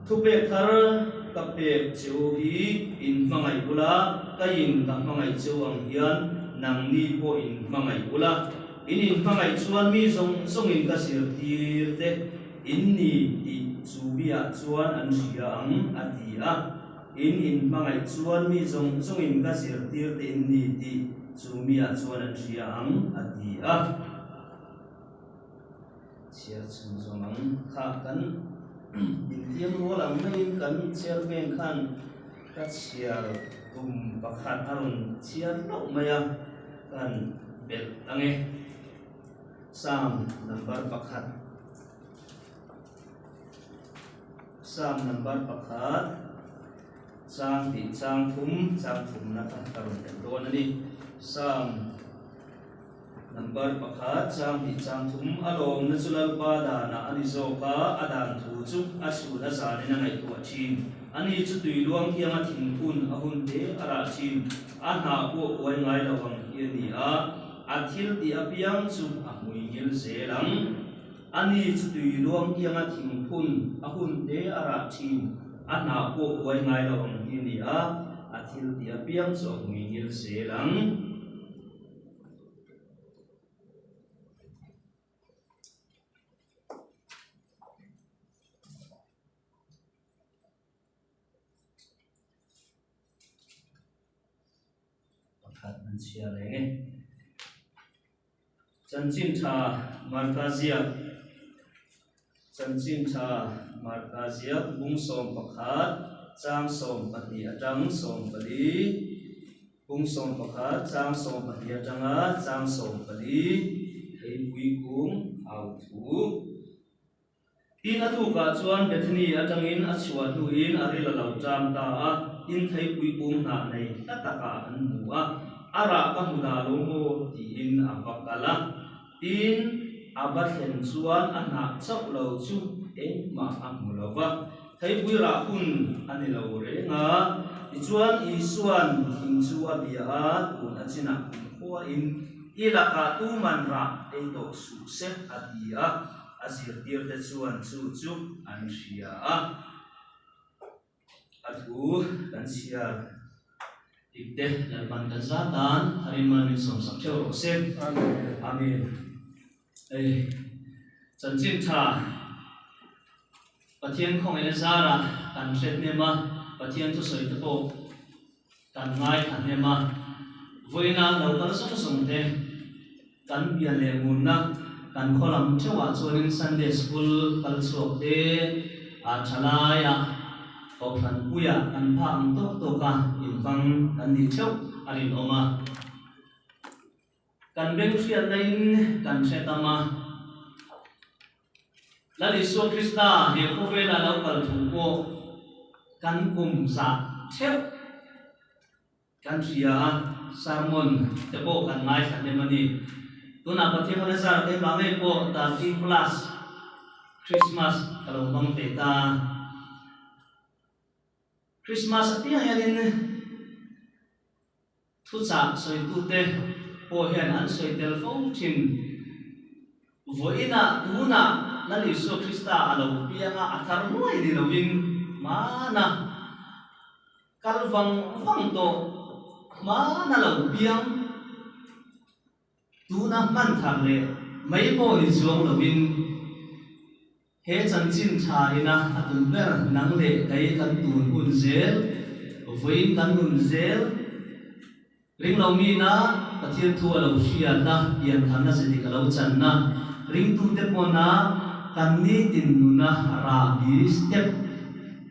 Thupek thar ka pek che u hi in hmangaih ula, kaiin ka hmangaih che u ang hian nangni pawh in hmangaih ula. In inhmangaih chuan mi zawng zawngin ka zirtir te in ni tih chu miah chuan an hria ang, a ti a. In inhmangaih chuan mi zawng zawngin ka zirtir te in ni tih chu miah chuan an hria ang, a ti a. Chhiar chhun zawm ang kha kan intiam rual ang maiin kan chairman khan ka chhiar tum pakhat a rawn chhiar hlauh mai a, kan belh ang e. Psalm number pakhat Psalm number pakhat chang tih chang thum chang thumna kha ka rawn belh dawn a ni. Psalm. Number pakhat, Chang hnih chang thum, a lawmna chu Lalpa danah a ni zawk a, a dan thu chu a chhun a zanin a ngaihtuah thin. Ani chu tui luang kianga thingphun a hun te a rah thin, a hna pawh uai ngai lo ang hi a ni a, a thil tih apiang chu a hmui ngil zel ang. Ani chu tui luang kianga thingphun a hun te a rah thin, a hna pawh uai ngai lo ang hi a ni a, a thil tih apiang chu a hmui ngil zel ang. Pakhat an chhia reng e. Chanchin tha Marka ziak Chanchin tha Marka ziak bung 11 chang 12 atang 14 Bung 11 chang 12 atanga chang 14 Theipui kung au thu. Tin a tukah chuan Bethany atangin a chhuah hnuin a ril a lo ṭam ta a, tin theipui kung hnah nei hla takah an hmu a, a rah ka hmu dah lo maw tiin a va kal a. Tin a va thlen chuan a hnah chauh lo chu engmah a hmu lo va, theipui rah hun a ni lo reng a. Tichuan Isua'n thing chu a bia a, tun a chinah kumkhuain i lakah tuman rah ei tawh suh se a ti a. A zirtirte chuan chu chu an hria a, a thu kan chhiar dik te Lalpan kan zat tan tharin mal min sawmsak theuh rawh se. Amen. Ei, chanchin tha Pathian khawngaihna zarah kan hre hnem a, Pathian thusawi te pawh kan ngaithla hnem a, vawiina lo kal zawng zawng te kan pian leh munna kan khaw lam theuhah chuanin Sunday School kal chhuak te a tha laia Kohhran puia kan phah ang tawk tawka inhmang kan nih theuh a rinawm a. Kan beng hriatna in kan hre tam a. Lal Isua Krista he khawvela lo kal thu pawh kan kum zah theuh kan hria a, sermon te pawh kan ngaithla hnem a ni. Tunah Pathian hmana zar keimah ngei pawh 30 plus Christmas ka lo hmang ve ta. Christmas apiang hianin Thuchah sawitute pawh hian an sawi tel fo thin. Vawiinah tunah Lal Isua Krista a lo piang a, a thar hnuai ni lovin hmana kal vang vang tawh, hmana lo piang tuna hman thar leh mai pawh ni chuang lovin he chanchin tha ina a tum ber nang leh kei kan tun hun zel, vawiin kan nun zel, ringlo mina Pathian thu a lo hriat a, piantharna ze dik a lo channa, ringtute pawna kan nitin nuna rahbi, step,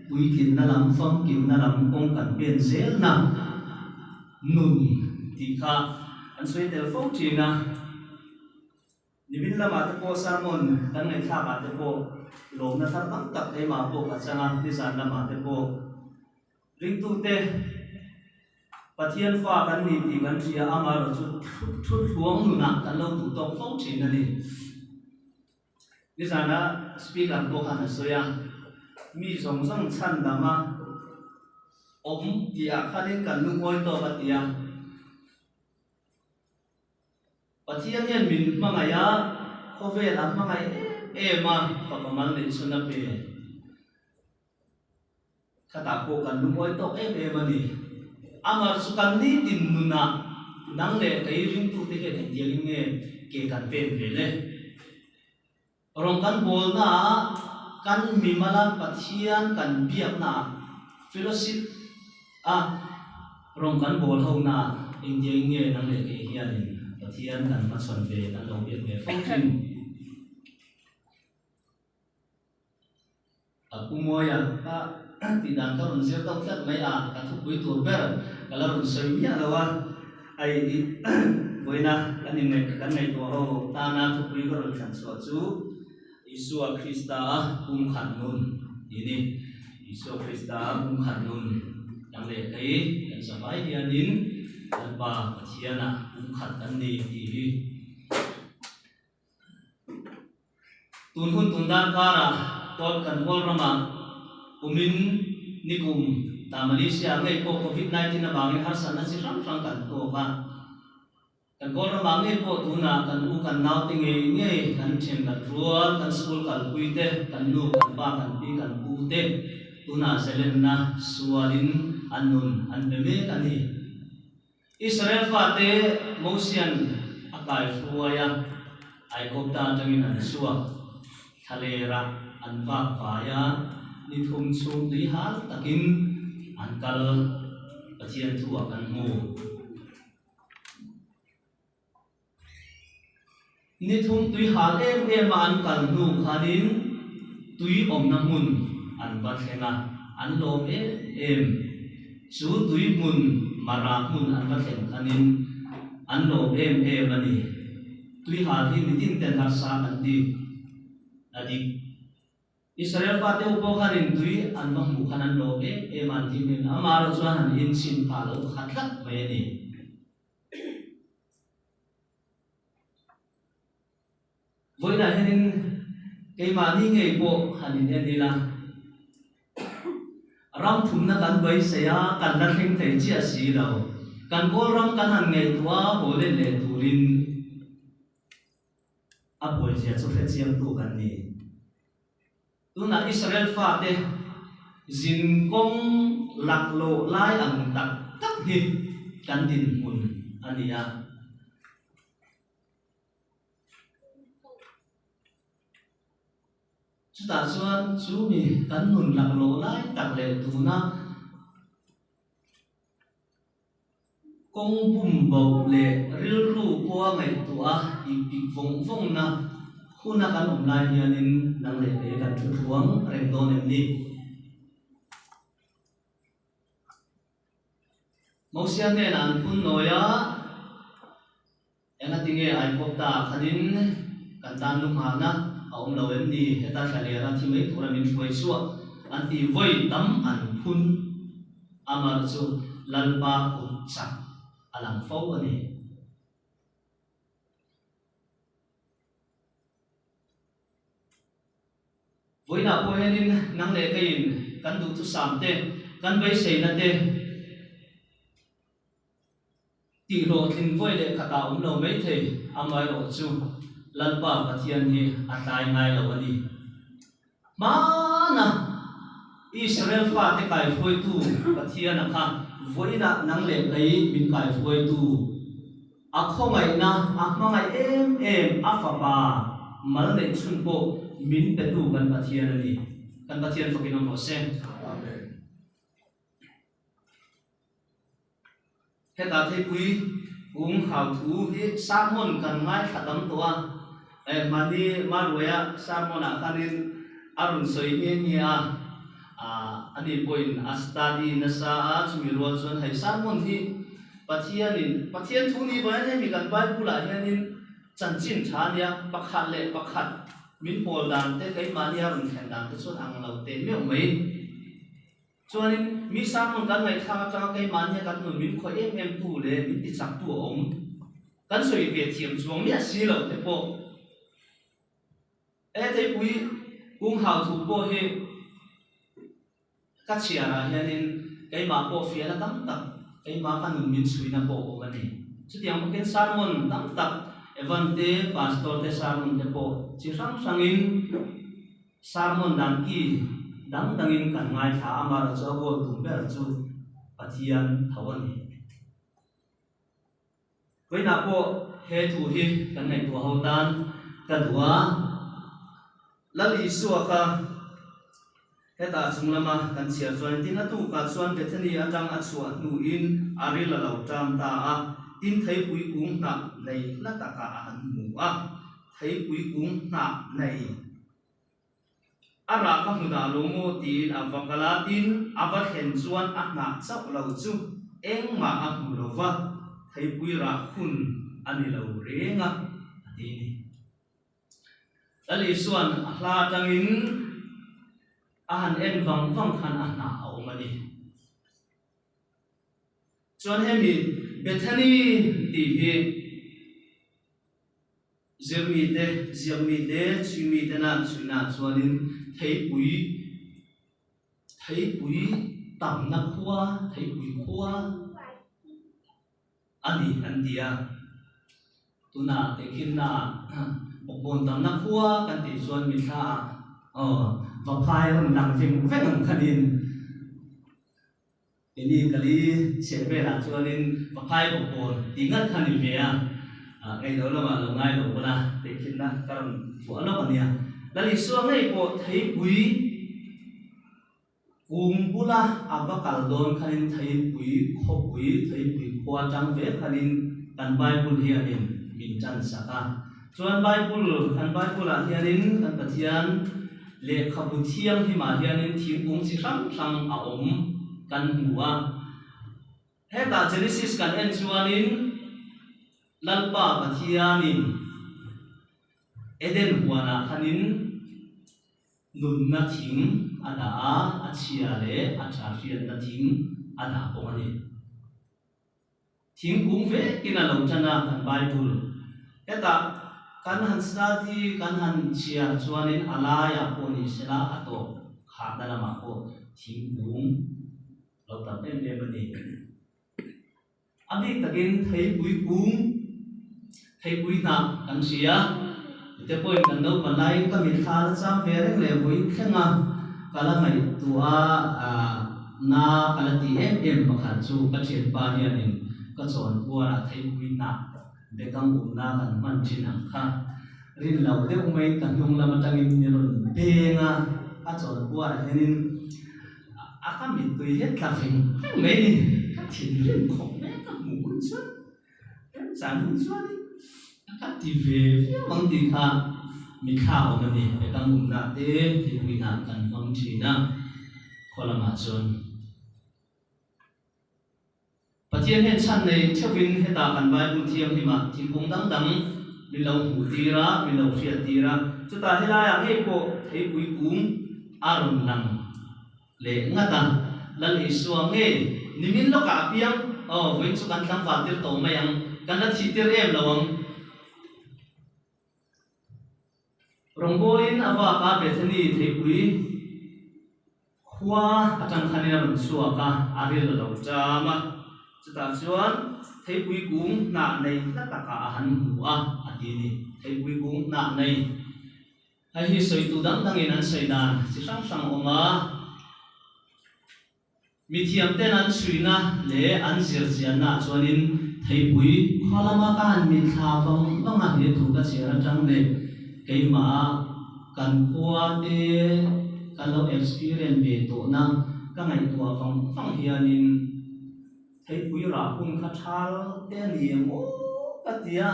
puitlinna lam, famkimna lam kawng kan pen zelna nun tih kha an sawi tel fo thin a. Nimin lamah te pawh sermon kan ngaihthlak ah te pawh lawmna thar tam tak keimah pawh ka chang a, nizan lamah te pawh ringtute Pathian fa kan ni tih kan hria a, amaherawhchu thuthluang nunah kan lo duh tawk fo thin a ni. Nizana speaker pawh khan a sawi a, mi zawng zawng chhan dam a awm tih ah khanin kan lungawi tawk a ti a. Pathian hian min hmangaih a, khawvel a hmangaih em em a, fapa mal neih chhun a pe. Khatah pawh kan lungawi tawk em em a ni. Amah chu kan nitin nunah nang leh kei ringtute hian engtiangin nge ke kan pen ve le? Rawng kan bawlnaah kan mimala Pathian kan biaknaah fellowship a rawng kan bawl honaah engtiangin nge nang leh kei hianin Pathian kan hmachhawn ve kan lo biak ve fo thin? A pu Mawia ka tih dan ka rawn zir deuh tlat mai a, ka thupui tur ber ka la rawn sawi miah lo a, hei i vawiina kan inngaih kan ngaihtuah ho tana thupui ka rawn thlan chhuah chu Isua Krista a pumkhat nun tih a ni. Isua Krista a pumkhat nun dang leh kei kan zavai hianin Lalpa Pathianah pumkhat kan ni tih hi. Tun hun tun dar karah Court kan hual ramah kumin nikum ta Malaysia ngei pawh Covid 19 avangin harsatna chi hrang hrang kan tawk a. Kan kawl ramah ngei pawh tunah kan u kan naute ngei ngei kan then kan rual kan school kalpui te kan nu kan pa kan pi kan pu te tunah zelenna sualin an nun an pe mek a ni. Israel fate Mosian a kaihruai a, Aigupta atangin an chhuak. Thlalerah an vak vai a, ni thum chhung tui hal takin an kal Pathian thu ah kan hmu. Ni thum tui hal em em a an kal hnu khanin tui awmna hmun an va thleng a, an lawm em em. Chu tui hmun Mara hmun an va thlen khanin an lawm em em a ni. Tui hal hi mitin ten harsa an ti a dik. Israel fate ho pawh khanin tui an va hmuh khan an lawm em em a, an hlim em em a, amaherawhchu chuan han inchhin phah lo khat tlat mai a ni. Vawiinah hianin keimahni ngei pawh han in en ila, ram thumna kan beisei a, kan la thleng thei chiah si lo. Kan kawl ram kan han ngaihtuah a, haw let leh turin a buaizia chu hrechiangtu kan ni. Tunah Israel fate zin kawng laklawh lai ang tak tak hi kan dinhmun a ni a. Chutah chuan chu mi kan nun laklawh lai tak leh tuna Kawng bum bauh leh rilru pawha ngaihtuah a ipik vawng vawngna huna kan awm lai hianin nang leh kei kan thu thluang reng dawn em ni? Mosia hnenah an phun nawi a, Engati nge Aigupta khanin kan tan lu nghahna a awm lo em ni? Heta thlalera thi mai tura min hruai chhuah an ti vawi tam an phun. Amar chu Lalpa kut chak a lang fo a ni. Vawiinah pawh hianin nang leh keiin kan duhthusam te, kan beiseina te, Tih hlawhtlin vawi leh khatah awm lo mai thei, amaherawh chu Lalpa Pathian hi a tlai ngai lo a ni. Hmana Israel fate kaihruaitu Pathiana kha vawiinah nang leh kei min kaihruaitu, a khawngaihna a hmangaih em em a fapa mal neih chhun pawh min petu kan Pathian a ni. Kan Pathian fakin awm rawh se. Amen. Hetah theipui kung hau thu hi sermon kan ngaithla tam tawh a, eh mahni Maruaia sermon ah khanin a rawn sawi nghe nghe a, ah ani pawhin a study nasa a, chumi rual chuan hei sermon hi Pathianin Pathian thu ni vang hian hemi kan Bible ah hianin chanchin tha a nia, pakhat leh pakhat min pawl dan te keimahni a rawn thlen dan te chuan ang lo teh meuh mai. Chuanin, mi sermon kan ngaihthlak atanga keimahnia kan nun min khawih em em tu leh min ti chak tu a awm. Kan sawi ve thiam chuang miah si loh te pawh e theipui kung hau thu pawh hi ka chhiarah hianin keimah pawh fiahna tam tak keimah ka nun min chhuina pawh a awm a ni. Chutiang bawkin sermon tam tak Evan te, Pastor te sermon te pawh chi hrang hrangin sermon dan ki. Dang dangin kan ngaithla a, amaherawhchu a goal tum ber chu Pathian tho a ni. Vawiinah pawh he thu hi kan ngaihtuah ho tan ka duh a, Lal Isua kha hetah chung lama kan chhiar chuan tin a tukah chuan Bethany atang a chhuah hnuin a ril a lo ṭam ta a, tin theipui kung hnah nei hla takah a han hmu a, theipui kung hnah nei. A rah ka hmu dah lo maw tiin a va kal a, tin a va thlen chuan a hnah chauh lo chu engmah a hmu lo va, theipui rah hun a ni lo reng a, a ti a ni. Lal Isua'n a hla atangin a han en vang vang khan a hnah a awm a ni. Chuan hemi Bethany tih hi Zirmite, ziakmite, chhuimite-na an chhuihnaah chuanin theipui, theipui tamna khua, theipui khua a ni an ti a. Tunah tehkhinnaah bawkbawn tamna khua kan tih chuan mithlaah aw vaphai rawn lang veng veng ang khanin Keini kali chheh velah chuanin Vaphai bawkbawn tih ngat kha ni ve a, ngaihloh lamah lo ngai lo bawlh a, tehkhinna ka rawn vuah lawk a nia. Lal Isua ngei pawh theipui kung bula a va kal dawn khanin theipui khawpui, theipui khua tang ve khanin kan Bible hianin min tan sak a. Chuan Bible, kan Bible-ah hianin kan Pathian Lehkhabu thianghlimah hianin thingkung chi hrang hrang a awm kan hmu a. Hetah Genesis kan en chuanin Lalpa Pathianin Eden huanah khanin nunna thing a dah a, a chhia leh a tha hriatna thing a dah bawk a ni. Thingkung vekin a lo tan a kan Bible. Hetah kan han study, kan han chhiar chuanin a laiah pawh ni sela a tawp khahna lamah pawh thingkung lo tam em em a ni. A bik takin theipui kung, theipui hnah kan hria. Tute pawhin kan naupan laiin ka mitthla la chang ve reng leh vawiin thleng a, ka la ngaihtuah a na ka la ti em em pakhat chu ka thianpa hianin ka chawnpuarah theipui hnah bekang umna kan hman thin ang kha rin lo deuh maiin ka hnung lam atangin min rawn beng a, ka chawnpuarah hianin a ka mittui hi a tla veng veng mai a ni, ka thinrim khawp mai a ka hmuh hun chuan. Remchang hun chuanin a ka ti ve viau ang tih kha mitthla awm a ni. Bekang umna te thingpuina kan hmang thin a, khaw lamah chuan Pathian hian chhan nei theuhin hetah kan Bible thianghlimah thingkung dang dang min lo hmuh tir a, min lo hriat tir a. Chutah helaiah ngei pawh theipui kung a rawn lang. Leh ngat a, Lal Isua ngei nimin lawkah a piang, aw, vawiin chu kan tlangval tir tawh mai ang, kan la thih tir em lo ang. Rawngbawlin a vak a, Bethany theipui khua atang khanin a rawn chhuak a, a ril a lo ṭam a, chutah chuan theipui kung hnah nei hla takah a han hmu a, a ti a ni, theipui kung hnah nei. Hei hi sawitu dang dangin an sawi dan chi hrang hrang a awm a, mithiamten an chhuina leh an zirchiannaah chuanin theipui khaw lama ka han mitthla vang vang a, he thu ka chhiar atang leh keimah kan khua te ka lo experience ve tawhna ka ngaihtuah vang vang hianin theipui rah hun kha thal te a ni em aw ka ti a.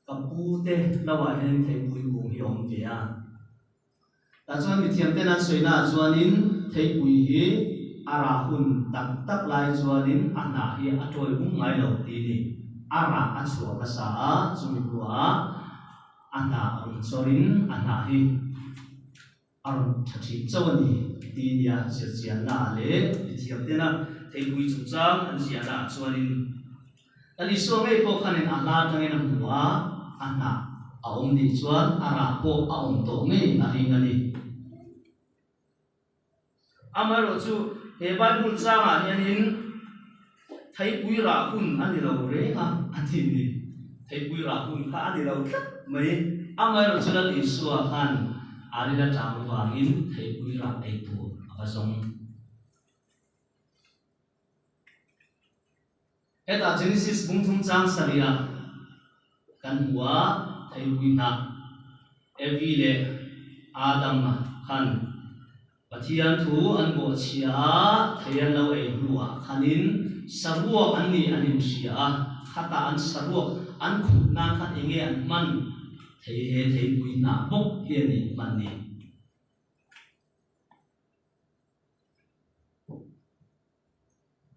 Ka pu te lo ah hian theipui kung hi a awm ve a. Tah chuan mithiam ten an sawi naah chuanin theipui hi a rah hun tak tak lai chuanin a hnah hi a tawi hung ngai lo tih a ni. A rah a chhuah hmasa a, chumi hnuah a hnah rawn chawrin a hnah hi a rawn tha thin chauh a ni tih a nia. Zirchiannaah leh mithiam tena theipui chungchang an ziahnaah chuanin Kan Isua ngei pawh khanin a hla atangin a hmu a, a hnah a awm nih chuan a rah pawh a awm tawh ngei a ring a ni. Amaherawhchu, he Bible changah hianin theipui rah hun a ni lo reng a, a ti ni. Theipui rah hun kha a ni lo tlat mai. Amaherawhchu Lal Isua khan. A ril a ṭam avangin theipui rah ei tur a va zawng. Hetah Genesis bungthum chang sarihah kan hmu a, theipui hnah Evi leh Adam khan Pathian thu an bawhchhia a, thei an lo ei hnuah khanin saruak an nih an inhria a, khatah an saruak an khup nan khan enge an hman thei he theipui hnah bawk hi a nih hman ni.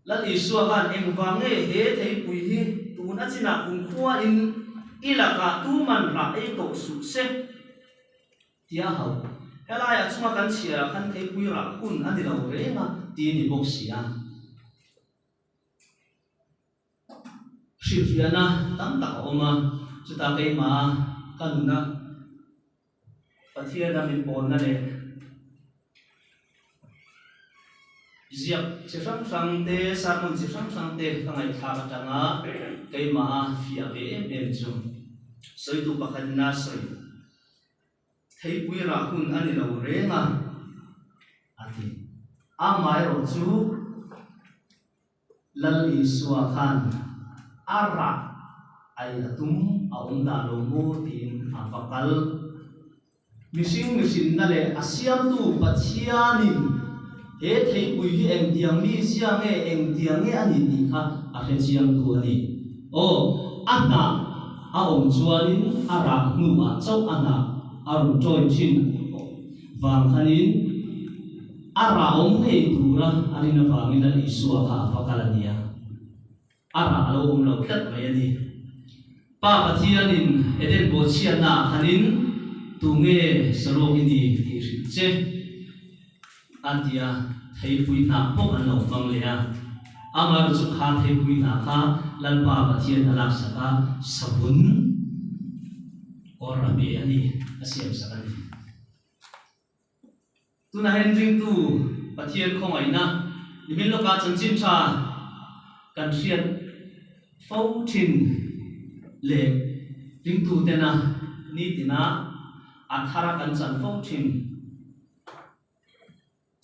Lal Isua khan engvang nge he theipui hi tun a chinah kumkhuain i lakah tuman rah ei tawh suh se tia hau. Helaiah chunga kan chhiarah khan theipui rah hun a ni lo reng a ti ni bawk si a. Hrilhfiahna tam tak a awm a, chutah keimah ka nuna Pathiana min pawlna leh ziak chi hrang hrang te, sermon chi hrang hrang te ka ngaihthlak atanga keimah fiah ve em em chu sawitu pakhatin a sawi. Theipui rah hun a ni lo reng a, a ti. Amaherawhchu. Lal Isua khan a rah ai a tum a awm dah lo maw tiin a va kal. Mihring mihrinna leh a siamtu Pathianin he theipui hi engtiang mi zia nge engtiang nge a ni tih kha a hre chiangtu a ni. Aw, a hnah a awm chuanin a rah hnuah chauh a hnah a rawn ṭawi ṭhin vang khanin, A rah awm ngei tura a rin avangin Lal Isua kha a va kal a nia. A rah a lo awm lo tlat mai a ni. Pa Pathianin Eden bawhchhiatnaah khanin tunge saruak i ni tih hrilh che a ti a, theipui hnah bawk an lo hmang leh a. Amaherawhchu chu kha theipui hnah kha Lalpa Pathian a laksak a, savun kawr a pe a ni, a siamsak a ni. Tunah hian ringtu Pathian khawngaihna nimin lawkah chanchin tha kan hriat fo thin leh ringtu tena nitina a thara kan chan fo thin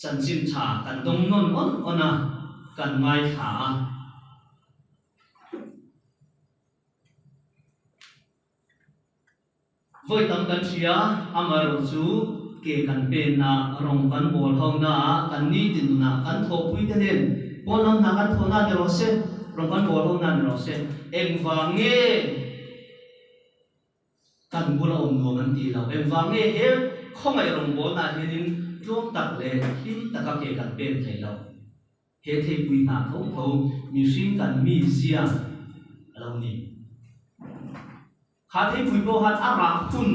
chanchin tha kan dawng nawn awn awn a, kan ngaithla a. Vawi tam kan hria, amaherawh chu ke kan penna, rawng kan bawl hona, kan nitin nunah kan thawhpui te nen pawn lam hna kan thawhna ni rawh se, rawng kan bawl hona ni rawh se, engvang nge kan bula awm nuam an tih loh, engvang nge he khawngaih rawngbawlnaah hianin tluang tak leh hlim taka ke kan pen theih loh. He theipui hna tho tho mihring kan mizia a lo ni. Kha theipui pawh khan a rah hun,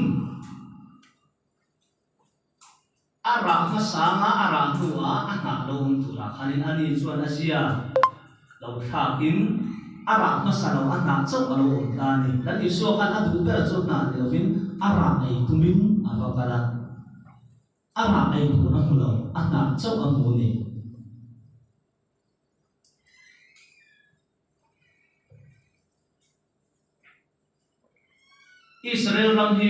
a rah hmasanga a rah hnuah a hnah lo awm turah khanin ani chuan a zia lo thlakin a rah hmasa lo a hnah chauh a lo awm ta a ni. Lal Isua khan a duh ber chu hnah ni lovin a rah ei tumin a va kal a, a rah ei tur a hmu lo, a hnah chauh a hmu a ni. Israel ram hi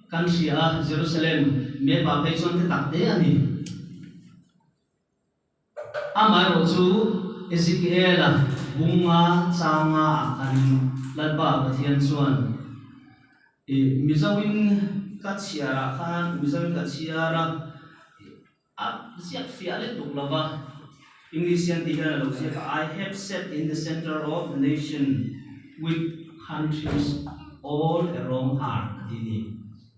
kan hria a, Jerusalem map ah phei chuan te tak te a ni. Amaherawh chu Ezekiel-a bunga changa ah khanin Lalpa Pathian chuan ih Mizoin ka chhiar ah khan Mizoin ka chhiar a, A ziak fiah leh tuk lo va, English hian ti hian a lo ziak a, I have set in the centre of the nation with countries all around her a ti ni.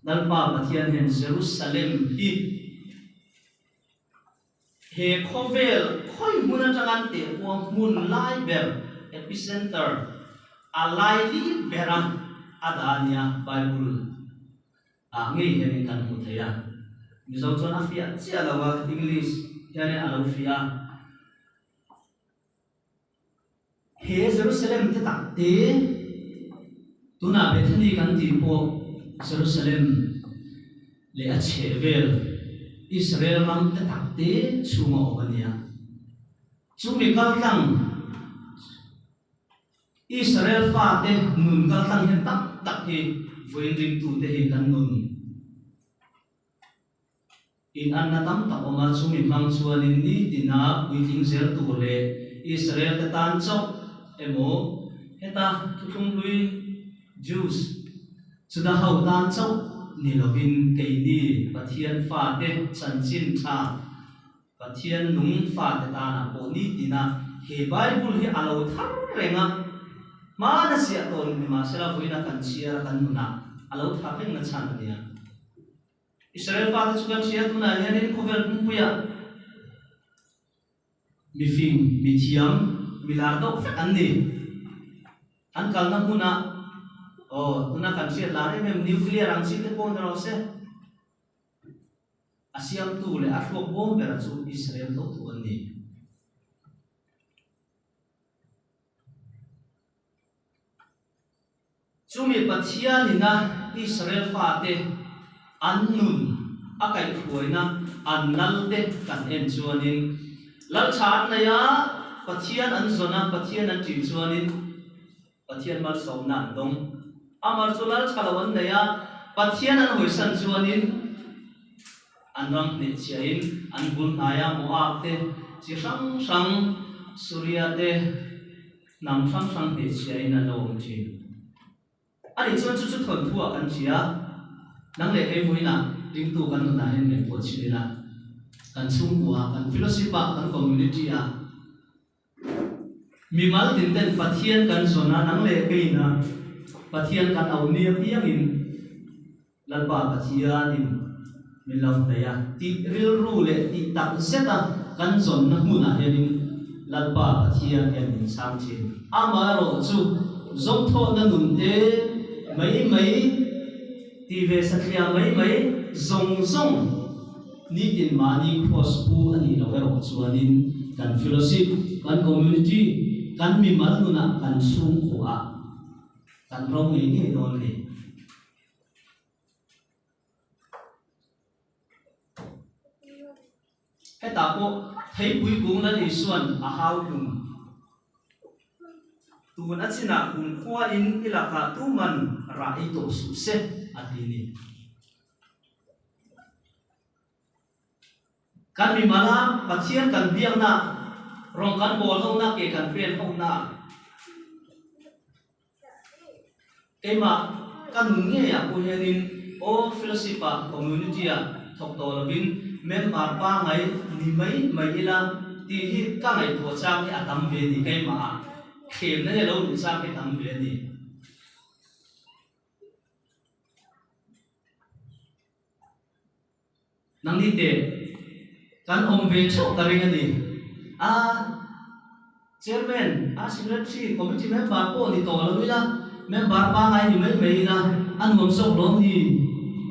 Lalpa Pathian hian Jerusalem hi he khawvel khawi hmun atanga an teh pawha hmun lai ber, epicentre, a laili bera a dah a nia Bible Ah ngei hianin kan hmu thei a, Mizo chuan a fiah chiah lo a, English hianin a lo fiah a. He Jerusalem te tak te, tunah Bethany kan tih pawh Jerusalem leh a chhehvel Israel ram te tak te chhunga awm a nia. Chumi kaltlang Israel fate nun kaltlang hian tam tak hi vawiin ringtute hi kan nun. Inanna tam tak awm a, chumi hmang chuanin nitina puitling zel tur leh Israel-te tan chauh emaw heta thuthlung hlui Jews Juda ho tan chauh ni lovin keini Pathian fate chanchin tha Pathian nung fate tanah pawh nitina he Bible hi a lo thar reng a, hmana ziah tawn nimahsela vawiina kan chhiar a kan nunah a lo thar reng na chhan a nia. Israel fate chu kan hria tunah hianin khawvel pumpuiah mifing, mithiam, milar deuh vek an ni. An kalna hmunah aw tuna kan hriat lar em em nuclear ang chi te pawh ni rawh se. A siamtu leh a thluak bawm bera chu Israel tho tho an ni. Chumi Pathianina Israel fate an nun a kaihhruaina an lalte kan en chuanin, Laltha an nei a, Pathian an zawn a, Pathian an ṭih chuanin Pathian malsawmna an dawng. Amar chu laltha lo an nei a, Pathian an hawisan chuanin an ram hnehchhiahin an bul hnaia Moab te, chi hrang hrang, Suria te, Hnam hrang hrang hnehchhiain an lo awm thin. A nih chuan chu chu thawnthu ah kan hria. Nang leh kei vawiinah ringtu kan nunah hian ngaihtuah chhin ila, kan chhungkua ah, kan fellowship ah, kan community ah, mimal tin ten Pathian kan zawn a, nang leh keiin a Pathian kan auh ni apiangin Lalpa Pathianin min lo hnaih a, tih rilru leh tih tak zeta kan zawnna hmunah hianin Lalpa Pathian hian min chhang thin. Amaherawhchu, zawmthawhna nun te mai mai, ti ve satliah mai mai zawng zawng nitin mahni kraws pu a nih loh erawh chuanin kan fellowship, kan community, kan mimal nunah kan chhungkuaah kan ro ngei ngei dawn a ni. Hetah pawh theipui kung Lal Isua'n a hau hlum. Tun a chinah kumkhuain i lakah tuman rah ei tawh suh se a ti ni. Kan mimala Pathian kan biakna, rawng kan bawl hona ke kan pen hona, Keimah ka nun ngeiah pawh hianin aw fellowship ah community ah thawk tawh lovin member pangai ni mai mai ila tih hi ka ngaihtuah chang hi a tam ve a ni keimah ah thlemna hi a lo luh chang hi a tam ve a ni. Nangni teh kan awm ve theuh ka ring a ni. A Chairman, a Secretary, Committee member pawh ni tawh lo ila, member pangai ni mai mai ila a nuam zawk lawm ni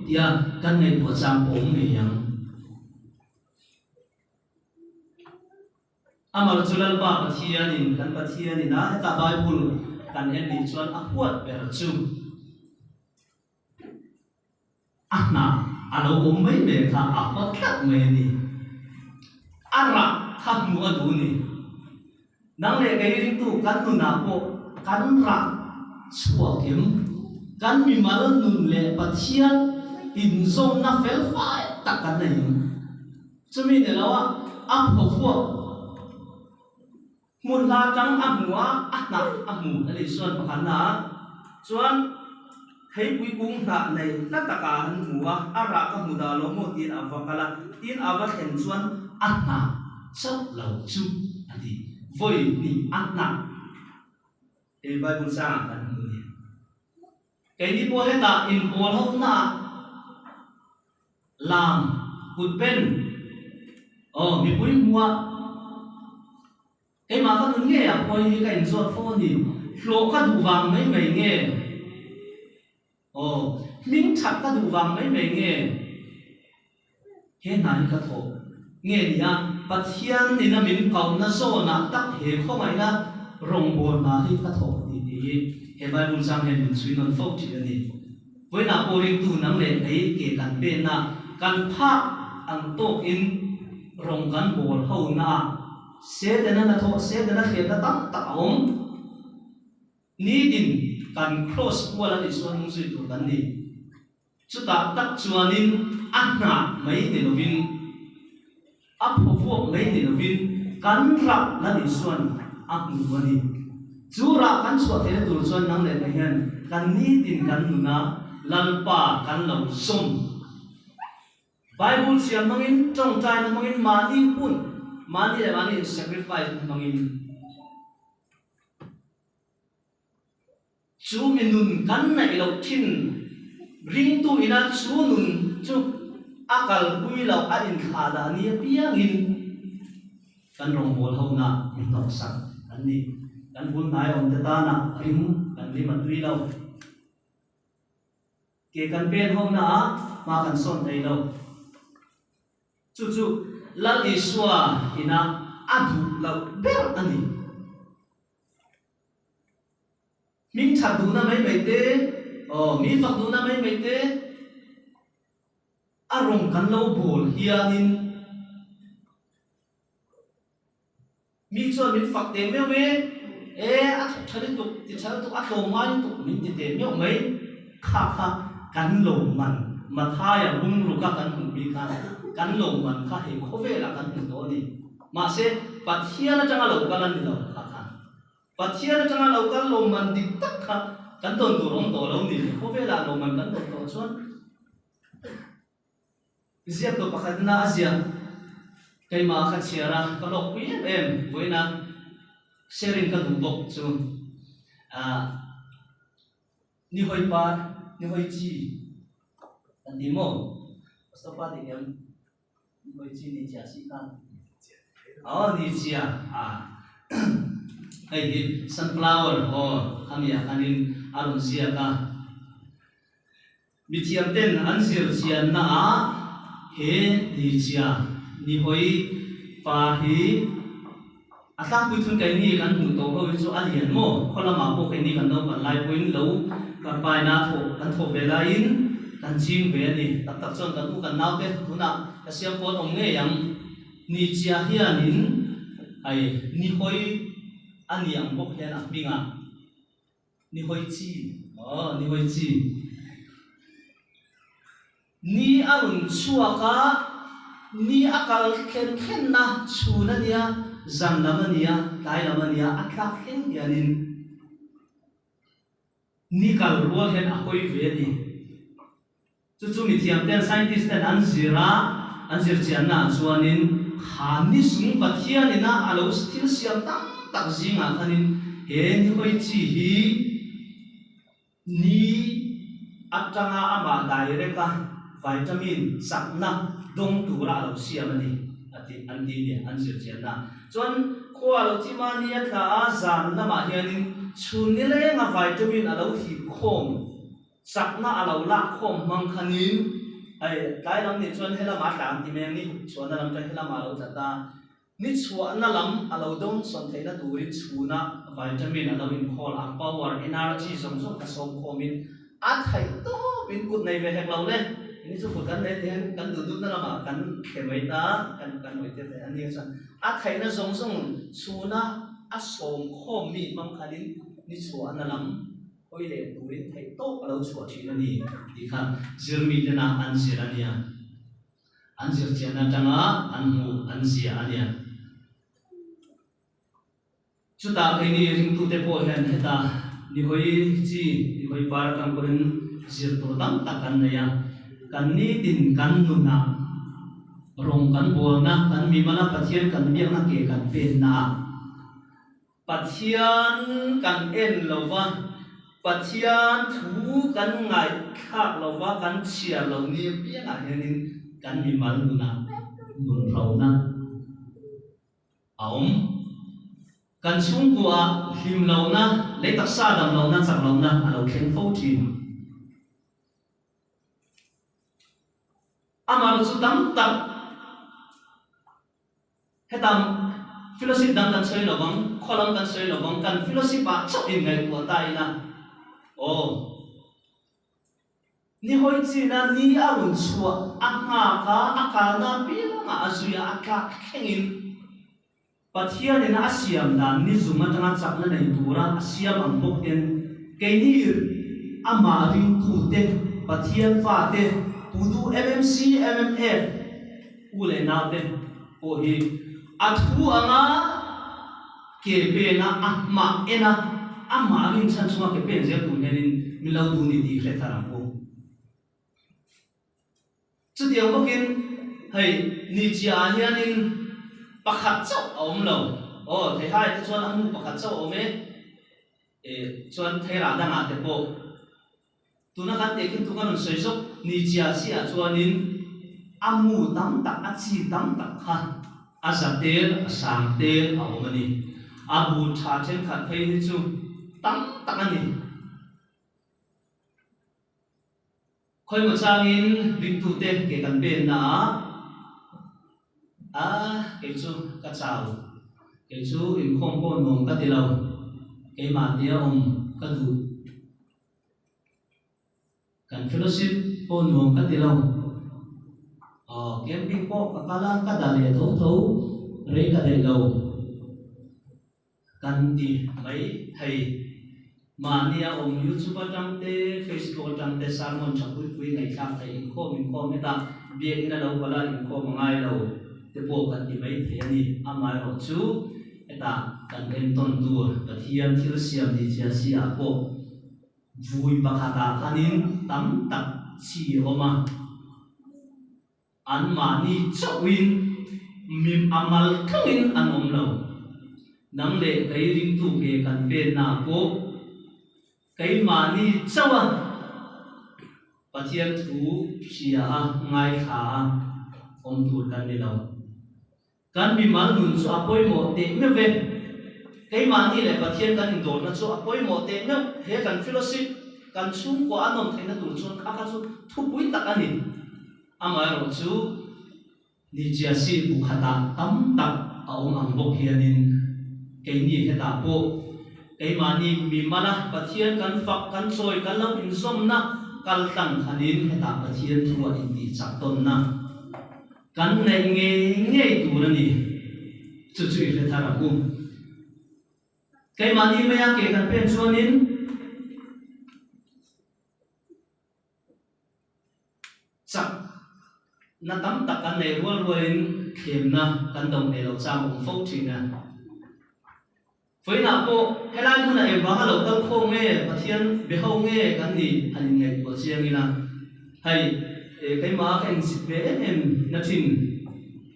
tia kan ngaihtuah chang pawh awm ngei ang. Amar chu Lalpa Pathianin kan Pathianin a heta Bible kan en nih chuan a huat ber chu. A hna a lo awm mai mai kha a haw tlat mai a ni. A rah kha hmuh a duh a ni. Nang leh kei ringtu kan nunah pawh kan rah chhuak em? Kan mimal nun leh Pathian inzawmna fel fai tak kan nei em? Chumi ni loa a phawvuak Hmun hla tang a hmu a, a hnah a hmu a nih chuan pakhatna chuan theipui kung hnah nei hla takah an hmu a, a rah ka hmu dah lo maw tiin a va kal a, tin a va thlen chuan a hnah chauh lo chu a ti. Vawi hnih a hnah he Bible changah kan hmu a ni. Keini pawh hetah inpawl ho naah Lam kut pen aw mipui hmuah keimah ka nun ngei ah pawh hi ka inzawt fo a ni, hlawh ka duh vang mai mai nge aw hming that ka duh vang mai mai nge he hna hi ka thawh nge ni a, Pathian nina min kohna zawnah tak he khawngaihna rawngbâwl hna hi ka thawh ni tih hi he Bible chang hian min chhui nawn fo thin a ni. Vawiinah pawh ringtu nang leh kei ke kan penna kan phak ang tawkin rawng kan bawl ho naah Setana hnathawh, Setana hriatna tam tak a awm. Nitin kan cross kual a nih chuan hnung zui tur kan ni. Chutah tak chuanin a hnah mai ni lovin, a phawvuak mai ni lovin kan rah Lal Isua'n a hmu a ni. Chu rah kan chhuah theihna tur chuan nang leh kei hian kan nitin kan nuna Lalpa kan lo zawm. Bible chhiar hmangin, tawngtaina hmangin, mahni hun, mahni leh mahni in-sacrifice na hmangin, Chu mi nun kan neih loh thin ringtu ina chu nun chu a kalpui loh a inthlah dah ni apiangin kan rawngbâwl hona mi hnawksak an ni. Kan bul hnai awmte tana ring kan rim a tui lo. Ke kan pen hona ah hma kan sawn thei lo. Chu chu Lal Isua ina a duh loh ber a ni. Hming that duhna mai mai te, aw mi fak duhna mai mai te a rawng kan lo bawl hianin mi chuan min fak teh meuh e, e a thawk tha lutuk, ti tha lutuk, a tlawm ngai lutuk min ti teh meuh mai. Kha kha kan lo man, Mathaia bungruk a kan hmuh mi khan kan lo man kha hei khawvelah kan hmu tawh a ni. Mahse, Pathian atanga lo kal a ni lo kha khan. Pathian atanga lo kal lawmman dik tak kha kan tawn tur awm tawh lo ni. Khawvelah lawmman kan tawn tawh chuan ziak tawh pakhatna a ziah keimah kha chhiar a, ka hlawkpui em em vawiina sharing ka duh bawk chu ah ni hawi par, ni hawi chi kan ti maw? Pastor pa ti hian Ni hawi chi ni chia si khan. Aw ni chia a hei hi sunflower aw khami ah khanin a rawn ziak a. Mithiam ten an zir chianna ah he ni chia ni hawi par hi a tlangpui thun keini kan hmuh tawh ho hi chu a lian maw khaw lamah pawh keini kan naupan lai pawhin lo kan paina thawh kan thawh ve laiin kan ching ve a ni. Tak tak chuan kan u kan naute tunah ka siam pawn awm ngei ang. Ni chiah hianin hei ni hawi a ni ang bawk hian a hmingah ni hawi chi aw ni hawi chi ni a rawn chhuak a ni a kal thlen thlenna chhun a nia zan lam a nia tlai lam a nia a tlak thleng hianin ni kal rual hian a hawi ve a ni. Chu chu mithiam ten, scientist ten an zir a, an zir chianna ah chuanin kha ni sung Pathian ina a lo thil siam tam tak zingah khanin he ni hawi chi hi ni atanga amah direct a vitamin chakna dawng tura a lo siam a ni a ti an ti a ni an zir chianna. Chuan khua a lo thim a, ni a tla a, zan lamah hianin chhun nilenga vitamin a lo hip khawm. Chakna a lo lak khawm hmang khanin hei tlai lam nih chuan helamah a tla an ti mai a, ni chhuahna lam chuan helamah a lo tla ta. Ni chhuahna lam a lo dawn sawn theihna turin chhuna vitamin a lo inkhawl a, power, energy zawng zawng kha sawm khawmin a theih tawpin kut nei ve hek lo le. Ni chu kut kan nei tih hian kan duh duhna lamah kan thle mai ta, kan kan awih tir thei a nia chuan a theihna zawng zawng chhuna a sawm khawm mi hmang khanin ni chhuahna lam Hawi leh turin theih tawp a lo chhuah thin a ni tih kha zirmi tena an zir a nia. An zir chian atanga an hmuh an zia a nia. Chutah keini ringtute pawh hian heta ni hawi chi, ni hawi par atang pawhin zir tur tam tak kan nei a. Kan nitin kan nunah rawng kan bualna, kan mimala Pathian kan biakna ke kan pennaah, Pathian kan en lo va, Pathian thu kan ngaihthlak lo va, kan chhiar lo ni apiangah hianin kan mimal nunah nunrona a awm. Kan chhungkuaah hlim lohna, lei taksa dam lohna, chak lohna a lo thleng fo thin. Amaherawhchu chu tam tak. Heta fellowship dang kan sawi lo vang, khaw lam kan sawi lo vang, kan fellowship ah chauh in ngaihtuah ta ila aw. Ni hawi chin a ni a rawn chhuah a nghak a, a kalna apiangah a zui a, a tlak thlengin Pathianin a siam dan ni zum atanga chakna nei tura a siam ang bawk hian keini amah ringtute. Pathian fate Pudu MMC, MMF u leh naute pawh hi a thu anga ke pena a hmah en a, amah rinchhan chunga ke pen zel tur hianin min lo duh ni tih hre thar ang u. Chutiang bawkin hei ni chiahah hianin pakhat chauh a awm lo. Aw, theihai te chuan a mu pakhat chauh a awm e. Eh, chuan theirah dangah te pawh tuna kan tehkhin thu ka rawn sawi zawk ni chiah chiahah chuanin a mu tam tak, a chi tam tak kha a za tel, a sang tel a awm a ni. A bu tha thenkhat phei hi chu tam tak a ni. Khawimaw changin ringtute ke kan penna ah, Ah, kei chu ka chau, kei chu inkhawm pawh nuam ka ti lo, keimah tia awm ka duh, kan fellowship pawh nuam ka ti lo, aw, camping pawh ka kal a, ka dah leh tho tho, rei ka daih lo. Kan ti mai thei. Mahnia awm YouTube atang te, Facebook atang te sermon tha pui pui ngaihthlak theih inkhawm inkhawm hetah biakinn a lo kal a inkhawm a ngai lo te pawh kan ti mai thei a ni. Amaherawh chu hetah kan entawn tur Pathian thil siam ni chiah si ah pawh vui pakhatah khanin tam tak chi a awm a. Anmahni chauhin mim a mal tlangin an awm lo. Nang leh kei ringtu ke kan pennaah pawh keimahni chauha Pathian thu hria a, ngaithla a awm tur kan ni lo. Kan mimal nun chu a pawimawh teh meuh ve. Keimahni leh Pathian kan indawrna chu a pawimawh teh meuh. He kan fellowship, kan chhungkua a nawm theihna tur chuan kha kha chu thupui tak a ni. Amaherawh chu Nichiasi bu khatah tam tak a awm ang bawk hianin keini hetah pawh keimahni mimala Pathian kan fak, kan chawi, kan lo inzawmna kal tlang khanin hetah Pathian thu a intihchak tawnna Kan neih ngei ngei tur a ni. Chu chu i hre thar ang u. Keimahni maia ke kan pen chuanin chak na tam tak kan nei rual rualin thlemna kan do hneh loh chang a awm fo thin a. Vawiinah pawh helai hmunah engvanga lo kal khawm nge, Pathian be ho nge kan nih han inngaihtuah chiang ila, hei keimah ka insit ve em em na thin,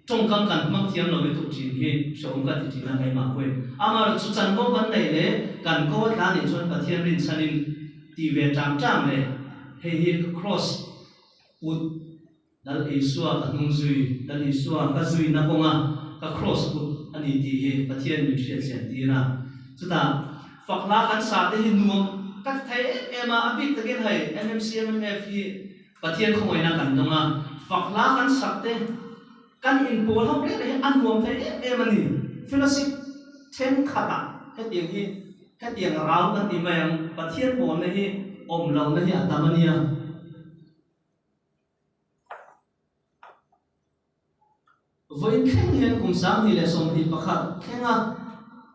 tawngkam kan hmang thiam lo lutuk thin hi hrehawm ka ti thin a keimah pawhin. Amaherawhchu chu chanvo kan neih leh kan ko a tla nih chuan Pathian rinchhanin ti ve tang tang leh hei hi ka cross put Lal Isua ka hnung zui, Lal Isua ka zuina kawnga ka cross put a ni tih hi Pathian min hriatchian tir a. Chutah fak hla kan sa te hi nuam ka ti thei em em a, a bik takin hei MMC MMF hi Pathian khawngaihna kan dawng a, fak hla kan sak te kan inpawl ho reng reng hi a nuam thei em em a ni. Fellowship thenkhatah hetiang hi hetiang rau kan ti mai ang, Pathian pawlna hi awm lohna hi a tam a nia. Vawiin thleng hian kum 2021 thlenga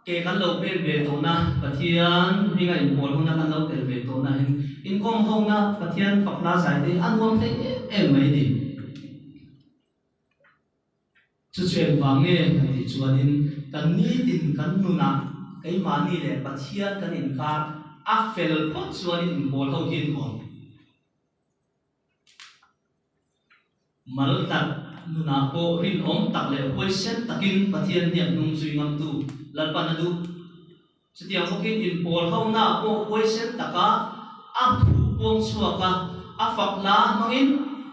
ke kan lo pen ve tawhna, Pathian hminga inpawl hona kan lo tel ve tawhna hian inkawm hona Pathian fakna zai te hi a nuam thei em em mai a ni. Chu chu engvang nge kan tih chuanin kan nitin kan nunah keimahni leh Pathian kan inkar a fel phawt chuanin inpawl ho hi an awm. Mal tak nunah pawh rinawm tak leh huaisen takin Pathian hniak hnung zui ngamtu Lalpan a duh. Chutiang bawkin inpawl honaah pawh huaisen taka a thu puang chhuak a, a fak hla hmangin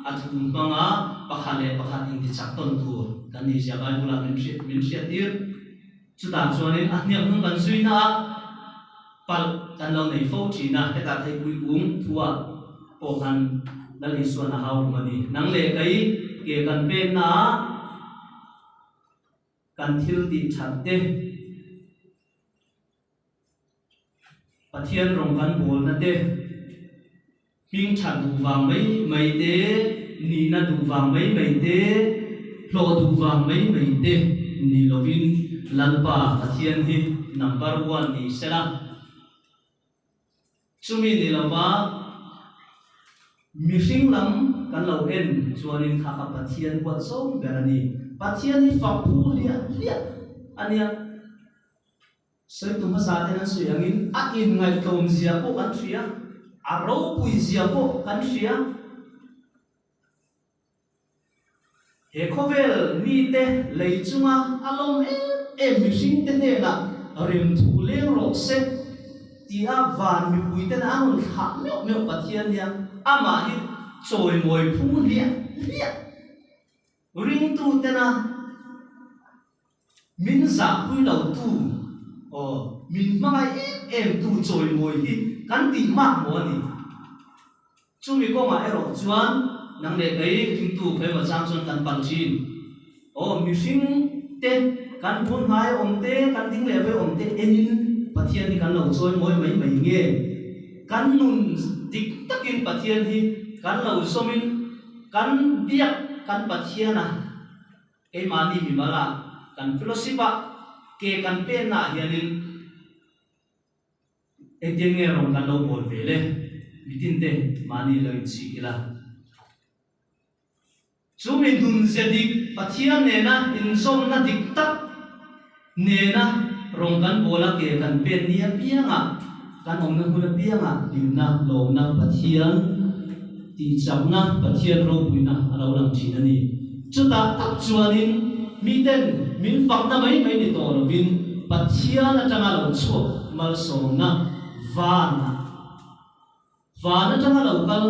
a thu hmanga pakhat leh pakhat intichak tawn tur kan nih zia Bible-ah min hriattir. Chutah chuanin a hniak hnung kan zuinaah palh kan lo nei fo thin a, hetah theipui kung thuah pawh khan Lal Isuan a hau rum a ni. Nang leh kei ke kan pennaah kan thil tih that te, Pathian rawng kan bawlna te, hming that duh vang mai mai te, nihna duh vang mai mai te, hlawh duh vang mai mai te ni lovin Lalpa Pathian hi number one ni sela. Chumi ni lova. Mihring lam kan lo en chuanin kha kha Pathian huat zawng ber a ni. Pathian hi fak phu hliah hliah a nia. Sawitu hmasa ten an sawi angin a inngaihtlawm zia pawh kan hria, a ropui zia pawh kan hria. He khawvel mite lei chunga a lawm em em mihringte hnenah remthu leng rawh se tia van mipuiten an rawn thlah meuh meuh Pathian nia amah hi chawimawi phu hliah hliah ringtutena min zahpui lotu aw min hmangaih em em tu chawimawi hi kan tih mak maw a ni. Chumi kawngah erawh chuan nang leh kei ringtu khawimaw chang chuan kan pal thin. Aw, mihring te, kan bul hnai awm te, kan ding leh vei awm te enin Pathian hi kan lo chawi mawi mai mai nge? Kan nun dik takin Pathian hi kan lo zawmin kan biak kan Pathiana keimahni mimal ah kan fellowship ah ke kan penna ah hianin Engtin nge rawng kan lo bawl ve le? Mitinte mahni lo inchik ila. Chu mi nunze dik Pathian nena inzawmna dik tak nena rawng kan bawl a ke kan pen ni apiangah, kan awmna hmun apiangah hlimna, lawmna, Pathian tihchakna, Pathian ropuina a lo lang thin a ni. Chutah tak chuanin miten min fakna mai mai ni tawh lovin Pathian atanga lo chhuak malsawmna vanah van atanga lo kal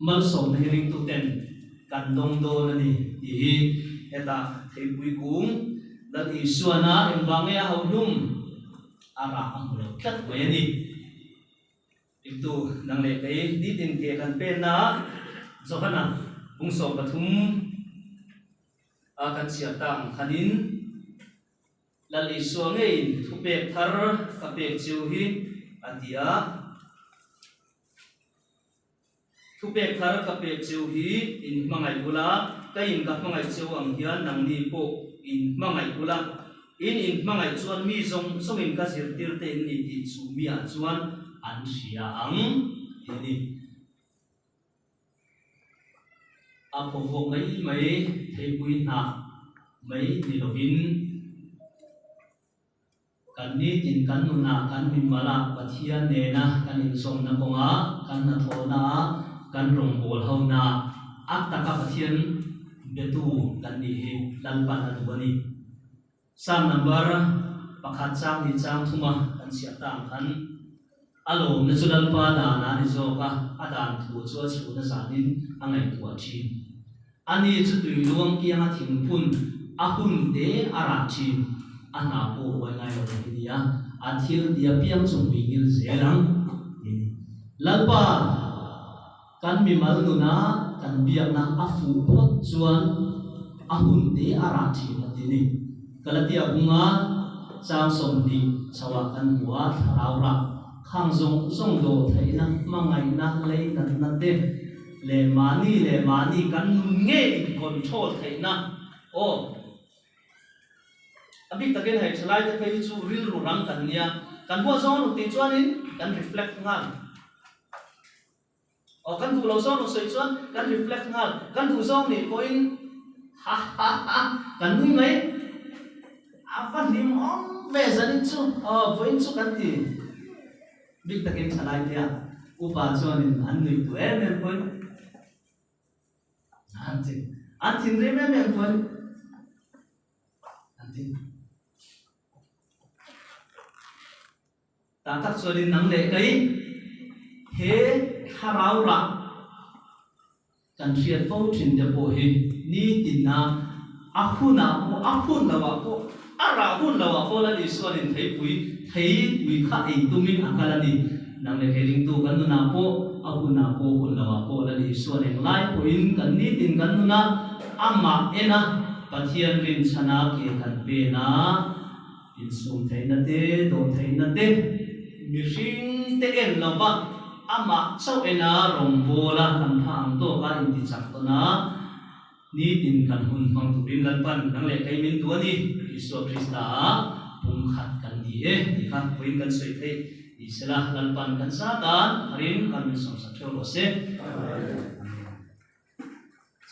malsawmna hi ringtuten kan dawng dawn a ni tih hi hetah theipui kung Lal Isuana engvang nge a hauhlum a rah a hmu lo tlat mai a ni. Ringtu nang leh kei nitin ke kan penna Johana bung 13 a kan chhiar ta ang khanin Lal Isua ngeiin thupek thar ka pek chiu hi a ti a. Thupek thar ka pek chiu hi in hmangaih ula, ka in ka hmangaih chiu ang hian nangni pawh in hmangaih ula. In in hmangaih chuan mi zawng zawngin ka zirtir te in ni tih chu miah chuan an hria ang tih a ni. A phawvuak mai mai theipui hnah mai ni lovin. Kan nitin kan nunah kan mimalah Pathian nena kan inzawmna kawngah, kan hnathawhnaah, kan rawngbâwl honaah a taka Pathian betu kan nih hi Lalpan a duh a ni. Psalm number pakhat chang ni chang thuma kan chhiar ta ang khan, A lawmna chu Lalpa danah a ni zawk a, a dan thu chu a chhuna zanin a ngaihtuah thin. Ani chu tui luang kianga thingphun a hun te a rah thin, a hna pawh huai ngai lo hi nia, a thil ti apiang chu hmui ngil zel ang ti a ni. Lalpa, kan mimal nuna kan biakna a fuh phawt chuan a hun te a rah thin a ti a ni. Galatia bunga chang 20 chhoah kan hmu a, thlarau rah khang zawng zawng dawh theihna, hmangaihna, leinatna te, leh mahni leh mahni kan nun ngei in control theihna aw a bik takin hei thalai te phei hi chu rilru rang kan nia kan huat zawng ruk tih chuanin kan reflect nghal aw kan duh lo zawng ruk sawi chuan kan reflect nghal kan duh zawng nih pawhin ha ha ha kan nui mai a va hlim awm ve zanin chu aw vawiin chu kan ti. Bik takin thalai te a upa chuanin an nuih duh em em pawhin an ti. An thinrim em em pawhin an ti. Tah tak chuanin nang leh kei he thlarau rah Kan hriat fo thin te pawh hi nitina a hunah pawh, a hun lohah pawh, a rah hun lohah pawh Lal Isuanin theipui theipui kha ei tumin a kal a ni. Nang leh kei ringtu kan nunah pawh, a hunah pawh, hun lohah pawh Lal Isuan englai pawhin kan nitin kan nunah amah ena Pathian rinchhana ke kan pen a, insum theihna te, dawh theihna te, mihring te en lova amah chauh ena rawngbawla kan tha ang tawka intichak tawn a, nitin kan hun hmang turin Lalpan nang leh kei min duh a ni, Isua Krista ah pumkhat kan ni e tih kha vawiin kan sawi theih. Ni sela, Lalpan kan zat a, tharin kan min sawmsak theuh rawh se.